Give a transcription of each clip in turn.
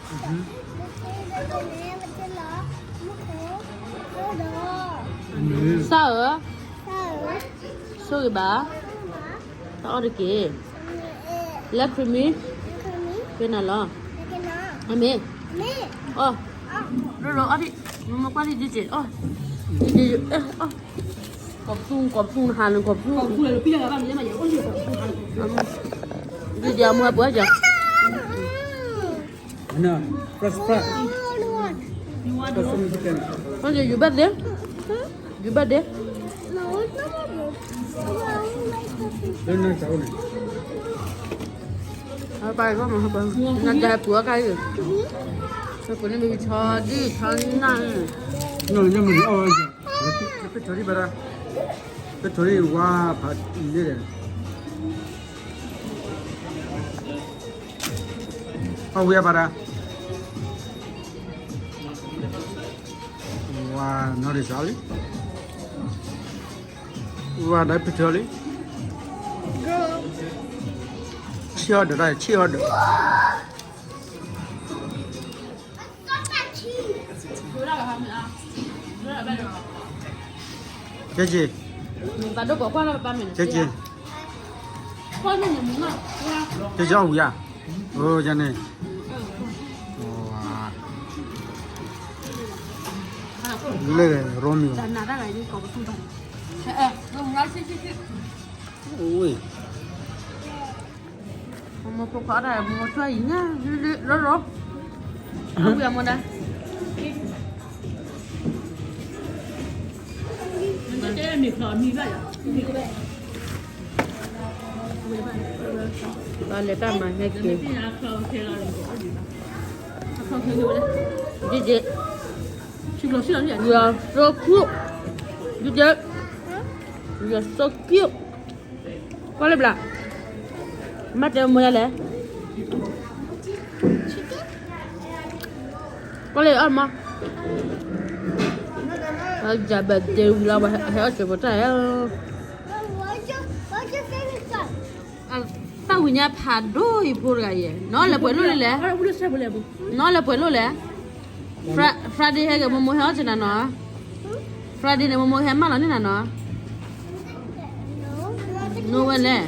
သးဧၢ, ဆိၣ်ဂ့ၤဘၣ်, တၢ်အီၣ်တက့ၢ်, လၢခရံာ်မံၤ, ကနၤလီၤ, အမ့ၢ်, အီၣ်, ရိရိအီၣ်ဒံး, မ့ၢ်ကွၢ်ဒံးဒ်က့ၢ်, အီၣ်, ဒ်က့ၢ်, အီၣ်, ကိးပသူ, ကိးပသူ, နဟးလၢကိးပသူ, ဒ်က့ၢ်, အမိၢ်ဟဲပှၤက No, fresh, fresh. Fresh from the chicken. Okay, your birthday? Your birthday? Very nice, isn't it? ဟဲပှၤကမၤဟဲပှၤ, နကဟဲပှၤကါအံၤ, ဟဲပှၤန့ၣ် baby ချီဒံၣ်ချီနၢ်, No, no, no, oh, okay. ပထီၣ်ဒံးဘၣ်ဒၣ်, ပထီၣ်ဒံးဝါဖးဒံး, အဝံၤအဘၣ်ဒၣ်, ဝါနီၢ်ဒံးစးလံ, ဝါဒီးပထီၣ်လံ, ဆံၣ်ဟီၣ်ဒီးတၢ်, ဆံၣ်ဟီၣ်ဒီး ကဲက့ၤ, ကဲက့ၤ, ကဲက့ၤအီၣ်ဝံၤဧါ, အိၣ်ယၤန့ၣ်, လၢရိမံၤ, ဝ့ၢ် မိၢ်ဖိခွါအီၣ်တၢ် မိၢ်ထွဲအံၤညါ လၢလၢလီၤလီၤ, အဝံၤအမူဒါ, ဘၣ်လဲၤတၢ်မၤဟဲက့ၤ, ဒ်က့ၢ်, we are so cute, ဒ်က့ၢ်, we are so cute. ကွၢ်လၢဘျး, မ့ၢ်တဲမိၢ်ယါလဲၣ်, ကွၢ်လၢအီၣ်မး, ယဘၣ်ဒဲဝံၤလီၤ ဟဲအီၣ်စၢၤပတၢ်ဧၢ, တၢ်ဝံၤညါဖးဒိၣ်အံၤဖိတဂၤယဲၢ်, နီၢ်လဲၤပှဲၤလိၣ်လံလဲၣ်, နီၢ်လဲၤပှဲၤလိၣ်လဲၣ်. Friday ဟဲက့ၤ မိၢ်မိၢ်ဟဲအီၣ်က့ၤနၤနီၤ, Friday န့ၣ် မိၢ်မိၢ်ဟဲမၢလီၤန့ၢ်နၤနီၤ, နိဝဲလဲၣ်,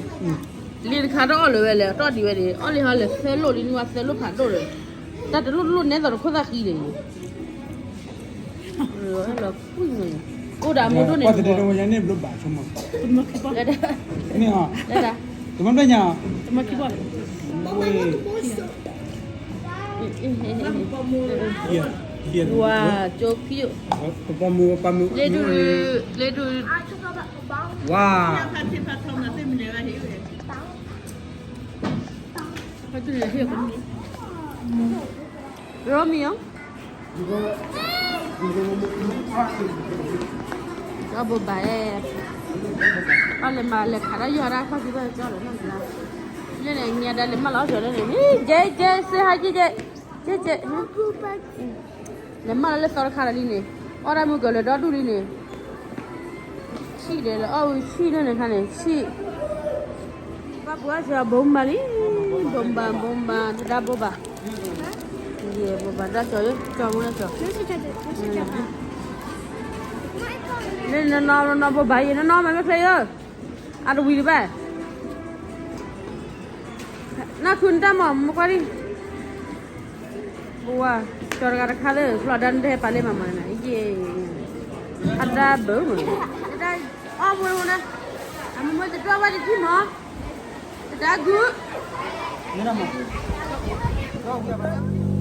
လ့တခါတအီၣ်လၢၤဝဲလဲၣ်, တီၢ်ဒံးဝဲန့ၣ် အီၣ်လံဟီလဲၤသၢလိၣ်လံ နွံဝဲသၢလိၣ်ဖးဒိၣ်လၢၤ, တၢ်တလိၣ်တလိၣ်နဲသိးတခိၣ်သၣ်ဃံလံ, အိၣ်ဒီးအမိၢ်ဒိၣ်န့ၣ်, လၢဒၣ်, တမ့ၢ်ညါ, တမ့ၢ်ဘျဲညါ, ဝါ, ကၠိခံ, ပပမူ, ပပမူ, လ့ဒူၣ်, လ့ဒူၣ်, ဝါ, ရိမံၤဧၢ, ကၠီဘိးဘၣ်, အလဲၤမၤလဲၤခးတၢ်ယီၤဒၣ်ခီၣ်ထံးဘၣ်ကၠီလီၤ, လၢန့ၣ် ညါဒၣ်လဲၤမၢလီၤအီၣ်စၢၤလၢန့ၣ်, ကဲကဲ စ့ဟါကဲကဲ, ကဲကဲ, လဲၤမၢလီၤလၢသီတခါလီၤလံန့ၣ်, အီၣ်တၢ်မုၢ်ကလၢၤဒီဒူၣ်လံန့ၣ်, ဆံၣ်ဒီးလၢအီၣ်ဝံၤဆံၣ်လၢန့ၣ်ခါန့ၣ် ဆံၣ် ပှၤပှၤစၢၤဘိးမးလံ, ဘိးဘၣ် ဘိးဘၣ် တဒါဘိးဘၣ်, ယဲၢ်ဘိးဘၣ်တၢ်ကၠီၤ, ကၠီၤမူလၢကၠီၤ, လၢနနီၢ်နီၢ်ဘိးဘၣ်ယဲၢ် နနီၢ်မၤမ့ၢ်ချ့ယဲၢ်, အတဝံၤတဘၣ်, နၢ်ခုနတၢ်မၤမ့ၢ်ကွၢ်လံ ပဝါ, ကၠီၤတဂၤတခါလၢ ဖျီၣ်ဒါနတဟဲပာ်လၢမၤမၤနၤ, ယဲ, အဒါဘၢမး, အီၣ်မူနၤ, အမ့ၢ်တဒွဲၣ်ဝဲတထံၣ်မး, တဒါဂုာ်, မ့ၢ်,